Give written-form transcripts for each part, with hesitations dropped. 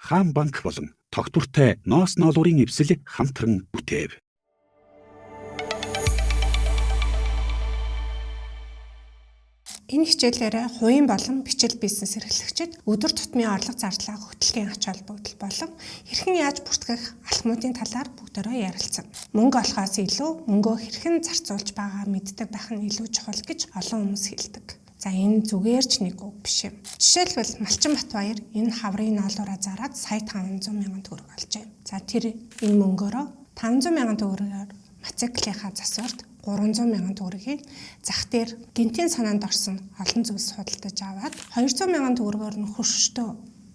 Хаан банк болон тогтвортой ноос ноолуурын эвсэл хамтран бүтээв. Энэ хичээлээрээ хувийн болон бичил бизнес эрхлэгчид өдөр тутмын орлого зардлаа хөтөлгийн ач холбогдол болон хэрхэн яаж бүртгэх алхмуудын талаар бүгдээрээ ярилцсан. Мөнгө олохоос илүү мөнгөө хэрхэн зарцуулж байгаа мэддэг байх нь илүү чухал гэж олон хүмүүс хэлдэг. За энэ зүгээр ч нэг үг биш юм. Жишээлбэл Малчин Батбаяр энэ хаврын ноолуураа зараад сая 500 мянган төгрөг олжээ. За тэр энэ мөнгөөрөө 500 мянган төгрөгөөр мотоциклийнхаа засварт 300 мянган төгрөгийг зах дээр гинтийн санаанд орсон олон зүйлс худалдаж аваад 200 мянган төгрөгөөр нь хөршдөө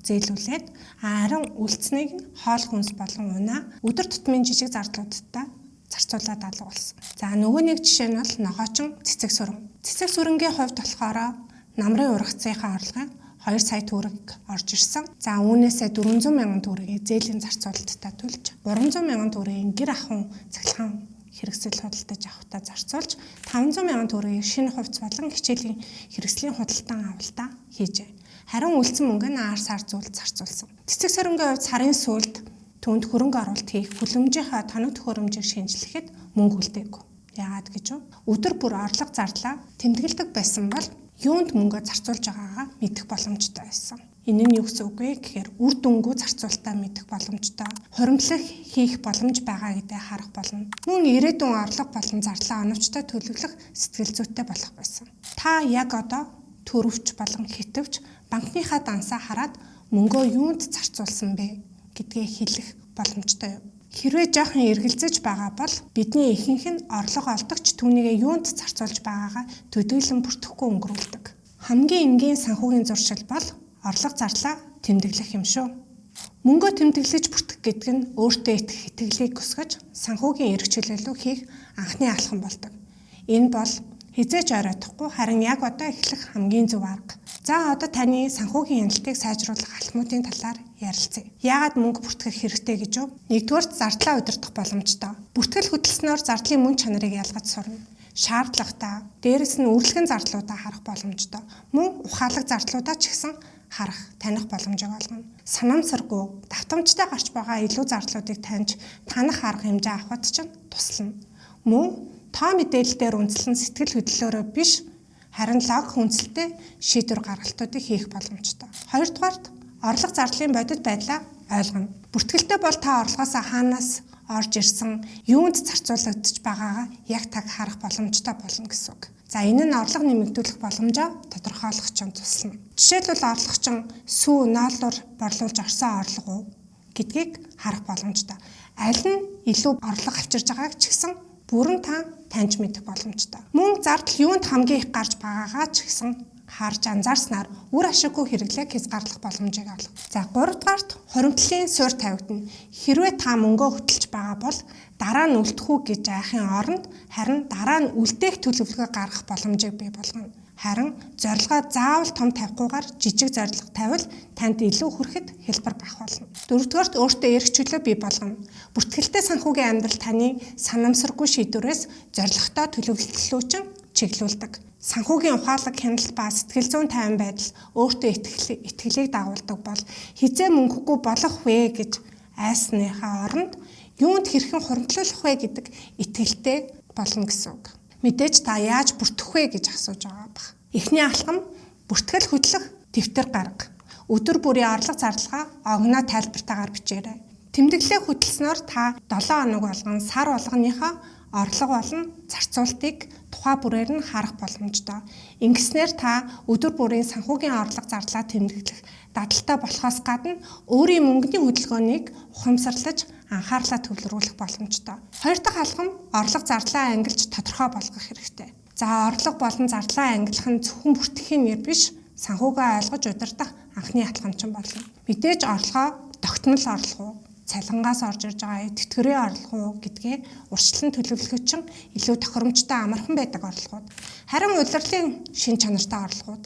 зээлүүлээд харин үлдсэнийг нь хоол хүнс болон унаа өдөр тутмын жижиг зардлуудтай зарцуулаад алга болсон. За нөгөө нэг жишээ нь бол ногоочин цэцэг сүрэн. Цэцэг сүрэнгийн хувьд болохоор намрын ургацынхаа орлогын 2 сая төгрөг орж ирсэн. За үүнээсээ 400 мянган төгрөгийг зээлийн зарцуулалтаа төлж 300 мянган төгрөгийн гэр ахуйн цахилгаан хэрэгсэл худалдаж авахдаа зарцуулж 500 мянган төгрөгийг шинэ хувцас болон хичээлийн хэрэгслийн худалдан авалтаа хийжээ. Харин үлдсэн мөнгө нь аар сар зүйлд зарцуулсан. Цэцэг сөрөнгийн хувьд сарын сүүлд түүнд хөрөнгө оруулалт хийх хүлэмжийнхаа тоног төхөөрөмжийг шинжлэхэд мөнгө үлдээгүй. Яагаад гэж вэ? Өдөр бүр орлого зардлаа тэмдэглэдэг байсан бол юунд мөнгөө зарцуулж байгаагаа мэдэх боломжтой байсан. Энэ нь юу гэсэн үг вэ гэхээр үр дүнгүй зарцуулалтаа мэдэх боломжтой, хуримтлах хийх боломж байгаа гэдээ харах болно. Мөн ирээдүйн орлого болон зарлаа оновчтой төлөвлөх сэтгэл зүйтэй болох байсан. Та яг одоо төрөвч болон хитвч банкныхаа дансаа хараад мөнгөө юунд зарцуулсан бэ гэдгээ хэлэх боломжтой юм. Хэрвээ жоохон эргэлзэж байгаа бол бидний ихэнх нь орлого олдогч түүнийгээ юунд зарцуулж байгаагаа төдийлөн бүртгэхгүй өнгөрүүлдэг. Хамгийн энгийн санхүүгийн зуршил бол орлого зарлаа тэмдэглэх юм шүү. Мөнгөө тэмдэглэж бүртгэх гэдэг нь өөртөө итгэх итгэлийг өсгөж санхүүгийн эрх чөлөөлөл хийх анхны алхам болдог. Энэ бол хэзээ ч оройтохгүй харин яг одоо эхлэх хамгийн зөв арга. За одоо таны санхүүгийн хяналтыг сайжруулах алхмуудын талаар ярилцъя. Яагаад мөнгө бүртгэх хэрэгтэй гэж вэ? Нэгдүгээрт зардлаа удирдах боломжтой. Бүртгэл хөдөлснөөр зардлын мөн чанарыг ялгаж сурна. Шаардлагатай, дээрэс нь үрлэгэн зардлуудаа харах боломжтой. Мөн ухаалаг зардлуудаа ч гэсэн харах, таних боломжийг олгоно. Санамсаргүй, давтамжтай гарч байгаа илүү зардлуудыг таньж, танах арга хэмжээ авахд ч туслана. Мөн тоо мэдээлэл дээр үндэслэн сэтгэл хөдлөлөөрөө биш, харин логик үндсэлтэй шийдвэр гаргалтуудыг хийх боломжтой. Хоёрдугаарт орлого зардлын бодит байдлаа ойлгоно. Бүртгэлтэй бол та орлогоосоо хаанаас орж ирсэн, юунд зарцуулагдаж байгаагаа яг таг харах боломжтой болно гэсэн үг. За энэ нь орлого нэмэгдүүлэх боломжоо тодорхойлох ч туслана. Жишээлбэл орлогочин сүү ноолоор борлуулж орсон орлого уу гэдгийг харах боломжтой. Аль нь илүү орлого авчирж байгааг ч гэсэн бүрэн та таньж мэдэх боломжтой. Мөн зардал юунд хамгийн их гарч байгаагаа ч гэсэн харж анзаарснаар үр ашиггүй хэрэглээг хязгаарлах боломжийг олго. За гуравдугаарт хуримтлалын суурь тавигдана. Хэрвээ та мөнгөө хөтөлж байгаа бол дараа нь үлдэх үү гэж айхын оронд харин дараа нь үлдээх төлөвлөгөө гаргах боломжийг бий болгоно. Харин зорилгоо заавал том тавихгүйгээр жижиг зорилго тавил танд илүү хүрэхэд хялбар байх болно. Дөрөвдүгээрт өөртөө эрх чөлөө бий болгоно. Бүртгэлтэй санхүүгийн амьдрал таны санамсаргүй шийдвэрээс зорилготой төлөвлөлтөөр чиглүүлдэг. Санхүүгийн ухаалаг хяналт ба сэтгэл зүйн тайван байдал өөртөө итгэлийг дагуулдаг бол хизээ мөнгөгүй болох вэ гэж айсныхаа оронд юунд хэрхэн хуримтлуулах вэ гэдэг итгэлтэй болно гэсэн үг. Мэдээж та яаж бүртгэх вэ гэж асууж байгаа бах. Эхний алхам бүртгэл хөдлөх дэвтэр гарга. Өдөр бүрийн орлого зардлага огноо тайлбартаагаар бичээрэй. Тэмдэглэлээ хөдөлснөөр та 7 хоног болгон сар болгоныхоо орлого болон зарцуултыг тухай бүрээр нь харах боломжтой. Ингэснээр та өдөр бүрийн санхүүгийн орлого зардлаа тэмдэглэх дадалтай болохоос гадна өөрийн мөнгөний хөдөлгөөнийг ухамсарлаж анхаарлаа төвлөрүүлэх боломжтой. Хоёр дахь алхам орлого зардлаа ангилж тодорхой болгох хэрэгтэй. За орлого болон зардлаа ангилах нь зөвхөн бүртгэхийн нэр биш, санхүүгээ ойлгож удирдах анхны алхамчин болно. Мэдээж орлогоо тогтмол орлого уу, цалингаас орж ирж байгаа тэтгэврийн орлого уу гэдгээ урьдчилан төлөвлөхөд чинь илүү тохиромжтой амархан байдаг орлогууд. Харин улирлын шин чанартай орлогууд.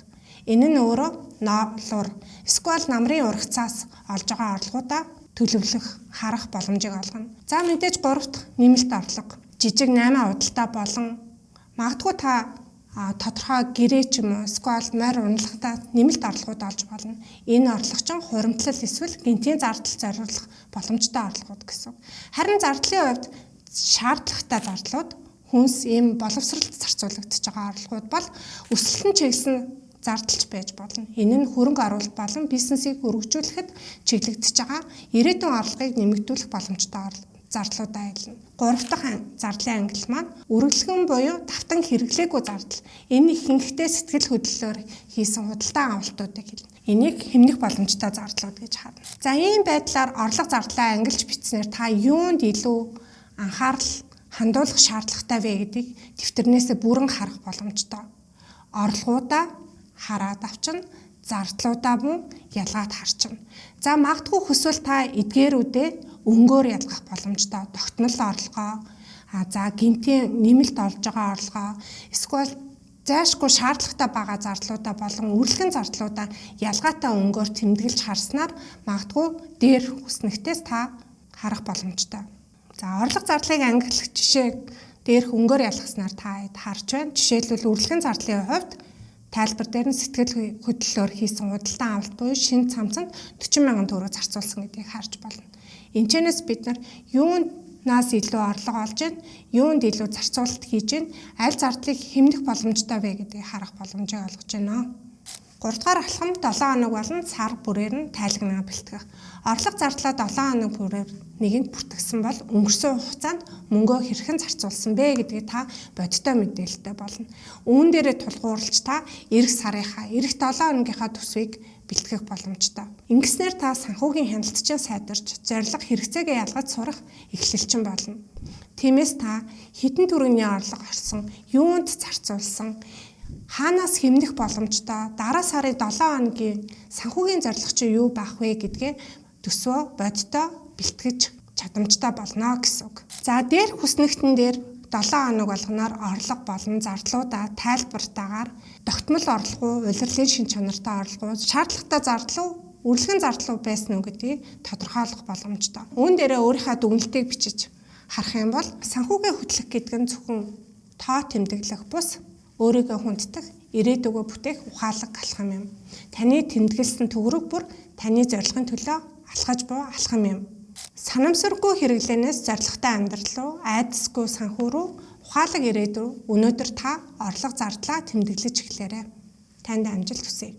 Энэ нь өөрөө ноолуур эсвэл намрын ургацаас олж байгаа орлогуудаа төлөвлөх, харах боломжийг олгоно. За мэдээж гурав дахь нэмэлт орлого. Жижиг 8 худалдаа болон магадгүй та Тодорхой гэрээ ч юм уу, эсвэл морь уналагтаа нэмэлт орлогууд олж болно. Энэ орлого чинь хуримтлал эсвэл гэнтийн зардал зориулах боломжтой орлогууд гэсэн. Харин зардлын хувьд шаардлагатай зардлууд хүнс ийм боловсролд зарцуулагдаж байгаа орлогууд бол өсөлтөнд чиглэсэн зардалч байж болно. Энэ нь хөрөнгө оруулалт болон бизнесийг өргөжүүлэхэд чиглэгдэж байгаа ирээдүйн орлогыг нэмэгдүүлэх боломжтой зардлуудаа хэлнэ. Гурав дахь зардлын ангилал маань үргэлжлэн буюу давтан хэрэглээгүй зардал. Энэ ихэнхдээ сэтгэл хөдлөлөөр хийсэн худалдан авалтуудыг хэлнэ. Энийг хэмнэх боломжтой зардлууд гэж харна. За, ийм байдлаар орлого зардлаа ангилж бичснээр та юунд илүү анхаарал хандуулах шаардлагатай вэ гэдгийг дэвтэрнээсээ бүрэн харах боломжтой. Орлогуудаа хараад авчна, зардлуудаа мөн ялгаад харчна. За, магадгүй хүсвэл та эдгээрүүдээ өнгөөр ялгах боломжтой. Тогтмол орлогоо, за гэнтийн нэмэлт олж байгаа орлогоо, эсвэл зайлшгүй шаардлагатай байгаа зардлуудаа болон үргэлхэн зардлуудаа ялгаатай өнгөөр тэмдэглэж харснаар магадгүй дээр хүснэгтээс та харах боломжтой. За, орлого зардлыг ангиллах жишээ дээрх өнгөөр ялгаснаар та харж байна. Жишээлбэл, үргэлхэн зардлын хувьд тайлбар дээр нь сэтгэл хөдлөлөөр хийсэн худалдан авалт буюу шинэ цамцанд 40 мянган төгрөг зарцуулсан гэдгийг харж болно. Энэчнээс бид нар юунаас илүү орлого олж байна, юунд илүү зарцуулалт хийж байна, аль зардлыг хэмнэх боломжтой вэ гэдгийг харах боломжийг олгож байна. 3 дугаар алхам 7 хоног болон сар бүрээр нь тайлагнаа бэлтгэх. Орлого зардлаа 7 хоног бүрээр нэгэнд бүртгэсэн бол өнгөрсөн хугацаанд мөнгөө хэрхэн зарцуулсан бэ гэдгийг та бодиттой мэдээлэлтэй болно. Үүн дээрээ тулгуурлаж та ирэх сарынхаа, ирэх 7 хоногийнхаа төсвийг бэлтгэх боломжтой. Ингэснээр та санхүүгийн хяналт чинь сайдарч, зорилго хэрэгцээгээ ялгаж сурах эхлэлчин болно. Тиймээс та хэдэн төгрөгийн орлого орсон, юунд зарцуулсан, хаанаас хэмнэх боломжтой, дараа сарын 7 хоногийн санхүүгийн зорилго чинь юу байх вэ гэдгээ төсвөө бодиттой бэлтгэж чадамжтай болно гэсэн үг. За, дээр хүснэгтэн дээр 7 хоног болгоноор орлого болон зардлуудаа тайлбартаагаар тогтмол орлого уу, улирлын шинж чанартай орлого уу, шаардлагатай зардал уу, үргэлхэн зардал уу байсан уу гэдгийг тодорхойлох боломжтой. Үүн дээрээ өөрийнхөө дүгнэлтийг бичиж харах юм бол санхүүгээ хөтлөх гэдэг нь зөвхөн тоо тэмдэглэх бус өөрийгөө хүндэтгэх, ирээдүгөө бүтээх ухаалаг алхам юм. Таны тэмдэглэсэн төгрөг бүр таны зорилгын төлөө алхаж буй алхам юм. Санамсаргүй хэрэглээнээс зорилготой амьдрал руу, айдасгүй санхүү рүү, ухаалаг ирээдүй рүү өнөөдөр та орлого зардлаа тэмдэглэж эхлээрэй. Танд амжилт хүсье.